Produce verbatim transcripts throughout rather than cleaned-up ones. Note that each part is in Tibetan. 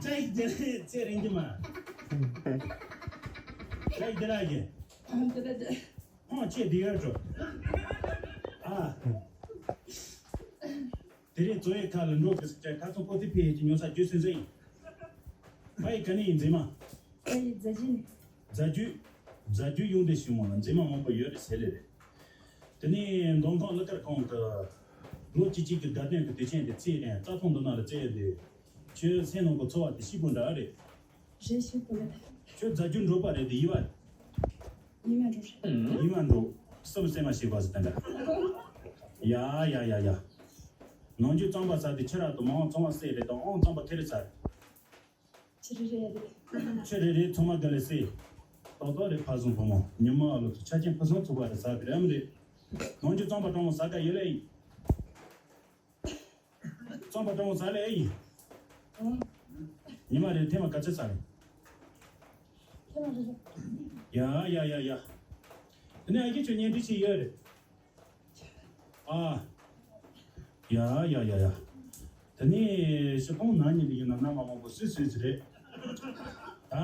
ཅག་དེ་ཚེ་རིང་གི་མ། ཅག་དེ་ར་གི། ཨང་ཅེ་དེ་ཡར་འགྲོ། ཨ། དེ་རིང་ཚོ་ཡི་ཁ་ལ་འགྲོ་གི་ཟེར་ཁ་སང་ཀོ་ཐི་ཕི་ཡི་གི་ཉོ་ས་རྒྱུ་སེ་ཟེ་ཡིན། ཕ་ཡི་ག་ནས་ཡིན་མཛེས་མ། ཕ་ཡི་རྫ་རྒྱུད་ནས། རྫ་རྒྱུད། རྫ་རྒྱུད་གཡུང་དྲུང་ཞིག་མོ་ལ་མཛེས་མ་མང་པོ་ཡོད་རེད་ཟེར་ལེ་རེད། དེ་ནས་མདོ་ཁམས་གླུ་གར་ཁང་དུ་ལོ་གཅིག་གཅིག་གི་དགའ་སྟོན་གྱི་དུས་ཆེན་དེ་བརྩིས་ནས་རྩྭ་ཐང་འདི་ན་ལ་བརྩིས་ཏེ། ཁྱོད་སེམས་ནང་གི་ཚོར་བ་དེ་སྐྱིད་པོ་འདྲ་རེད། རེད་ཞིག་པོ་རེད། ཁྱོད་རྫ་རྒྱུད་འབྲོག་པ་རེད་དེ་ཡིན་པ། ཉི་མ་འགྲོ་རེད། ཉི་མ་འགྲོ། སེམས་སེམས་མ་ཤེས་པ་ཟེར་དེ་འདྲ། ཡ་ཡ་ཡ་ཡ། ནང་ཆོས་རྩམ་པ་ཟ་དེ་ཁྱི་ར་དང་མང་ཚང་མ་བསད་རེད་དང་ཨང་རྩམ་པ་ཁེ་རེ་ཟ། ཁྱི་རེ་རེ་རེད། ཁྱི་རེ་རེ་ཚང་མ་དགའ་ལས་སེ། ཏོག་ཏོག་རེད་ཕ་བཟང་བུ་མོ་ཉི་མ་ཨ་ལོ་ཚོ་ཆ་ཅན་ཕུན་སུམ་ཚོགས་པ་རེད་ཟ་གི་རེད་ཨམ་རེད། ནང་ཆོས་རྩམ་པ་གྲང་མོ་ཟ་དགའ་ཡོད་ལེ་ཡིན། རྩམ་པ་གྲང་མོ་ཟ་ལེ་ཡིན། ཉི་མ་རེ་ཐེངས་མ་ག་ཚོད་ཟ་རེད། ཐེངས་མ་རེ་རེད། ཡ་ཡ་ཡ་ཡ། དེ་ནས་ཨ་ཁྱི་ཁྱོད་གཉེན་སྒྲིག་བྱས་ཡོད་རེད། ཨ། ཡ་ཡ་ཡ་ཡ། དེ་ནས་ཕྱི་གོང་ན་ཉིན་འདི་ཡིན་ན་མནའ་མ་མང་པོ་སུས་སུས་ཟིག་རེད། ད་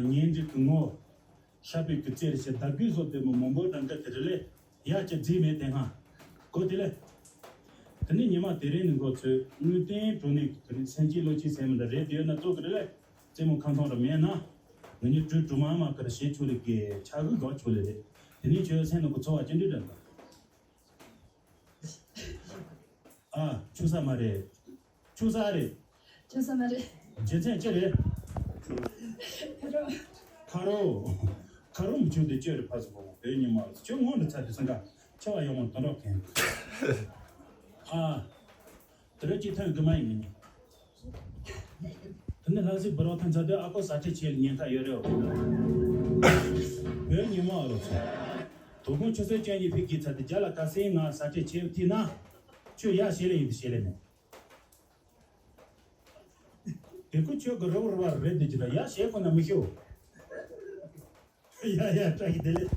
ཉིན་འདི་གི་ངོ་ཤ་པའི་གི་རྩེར་ཞེ་བདག་གུས་བཟོ་དེ་མོ་མང་པོ་དང་འདྲ་དེ་རེད་ལེ། ཡ་ཅེ་རྫི་མེད་དེ་ཧ། གོ་དེ་ལེ། དེ་ནས་ཉི་མ་དེ་རིང་ནི་འགོ་ཚོས་དངུལ་རྟེན་གྲོ་ནས་གི་དེ་ནས་སེམས་ཅན་བློ་ཅན་སེམས་མི་འདྲ་རེད་དེ་ཡོད་ན་ལྟོ་གི་རེད་ལེ། རྩེད་མོ་ཁང་ཚང་ར་མེད་ན། ང་གཉིས་གྲོས་གྲོ་མ་མ་ཀར་བྱེད་ཆོག་ལེ་གི་ཆ་གི་དགའ་ཆོག་ལེ་རེད། དེ་ནས་ཁྱོད་སེམས་ནང་གི་ཚོར་བ་ཅི་འདྲ་འདྲ་འདུག་ཨ། ཆུ་ས་མ་རེད། ཆུ་ས་རེད། ཆུ་ས་མ་རེད། རྒྱུ་མཚན་ཅི་རེད། ཁ་རོ། ཁ་རོ། ཁ་རོ་མི་ཆུ་དེ་ཅི་རེད་ཕ་སུ་པོ་བོད་ཉི་མ་ཁྱོད་ངོ་འདྲི་ཚ་དེ་སང་ག་ཆེ་བ་ཡོང་བ་དོན་རོགས་མཁན། ཨ། དེ་རེད་ཅི་ཐོན་གི་མ་ཡིན་ངེས་ནི། དེ་ནི་ལྷ་སའི་བུ་རོགས་ཐོན་ཚ་དེ་ཨ་ཁོ་ཟ་ཁྲེ་ཆེ་ལ་ཉེན་ཁ་ཡོད་རེད། བོད་ཉི་མ་ཨ་ལོ་ཚོ། དོ་དགོང་ཆུ་ཚོད་བཅུ་གཉིས་ཕི་གི་ཚ་དེ་རྒྱ་ལ་ཁ་སེང་ང་ཟ་ཁྲེ་ཆེ་ཐི་ན། ཁྱོད་ཡ་ཞེ་ལེ་ཡིན་དུ་ཞེ་ལེ་མེད། དེ་ཁོ་ཁྱོད་ཀྱི་རོགས་རོགས་རེད་དེ་ཅི་ལ་ཡ་ཞེ་ཁོ་ན་མི་ཤོ། ཡ་ཡ་བཀྲ་ཤིས་བདེ་ལེགས།